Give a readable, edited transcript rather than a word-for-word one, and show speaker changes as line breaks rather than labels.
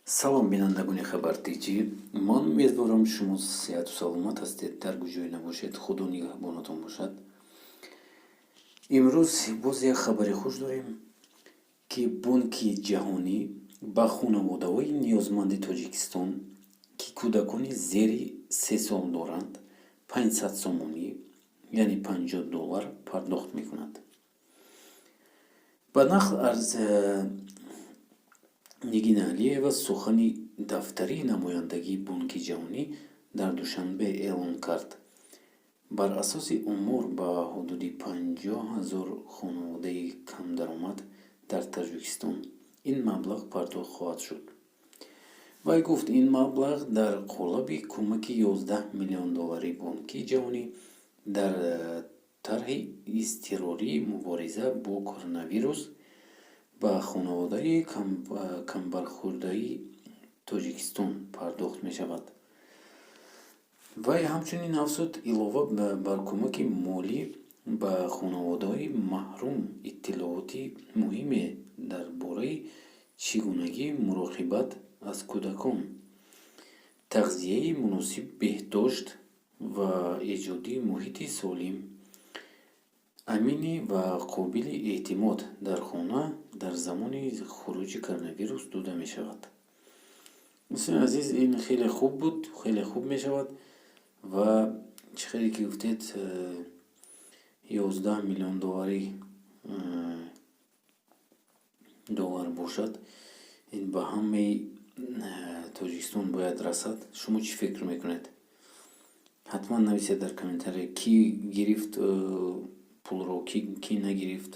Салом, бинандагони Хабар Тҷ. Ман умедворам, шумо сеҳату саломат ҳастед. Дар куҷое набошед, Худо нигаҳбонатон бошад. Имрӯз боз як хабари хуш дорем, ки Бонки Ҷаҳонӣ ба хонаводаҳои ниёзманди Тоҷикистон, ки кӯдакони зери 3 сол доранд, 500 сомонӣ, яъне 50 доллар пардохт мекунад. Ба нақл аз Нигина Алиева, сухани дафтари намояндагии Бонки Ҷаҳонӣ дар Душанбе эълон кард, бар асоси омор ба ҳудуди 50 000 хонаводаи камдаромад дар Тоҷикистон ин маблағ пардохт хоҳад шуд. Вай гуфт, ин маблағ дар қолаби кӯмаки 11 миллион доллари Бонки Ҷаҳонӣ дар тарҳи изтирории мубориза бо коронавирус ба хонаводаи камбархӯрдаи Тоҷикистон пардохт мешавад. Вай ҳамчунин афзуд, илова бар кӯмаки молӣ ба хонаводаҳои маҳрум, иттилооти муҳиме дар бораи чӣ гунагии муроқибат аз кӯдакон, тағзияи муносиб, беҳдошт ва эҷоди муҳити солим, аминӣ ва қобили эътимод дар хона дар замони хуруҷи коронавирус дода мешавад. Дӯстони азиз, ин хеле хуб буд, хеле хуб мешавад. Ва чӣ хеле ки гуфтед, 11 миллион доллари доллар бошад, ин ба ҳамаи Тоҷикистон бояд расад. Шумо чӣ фикр мекунед? Ҳатман нависед дар комментария, кӣ гирифт пулро, кӣ нагирифт.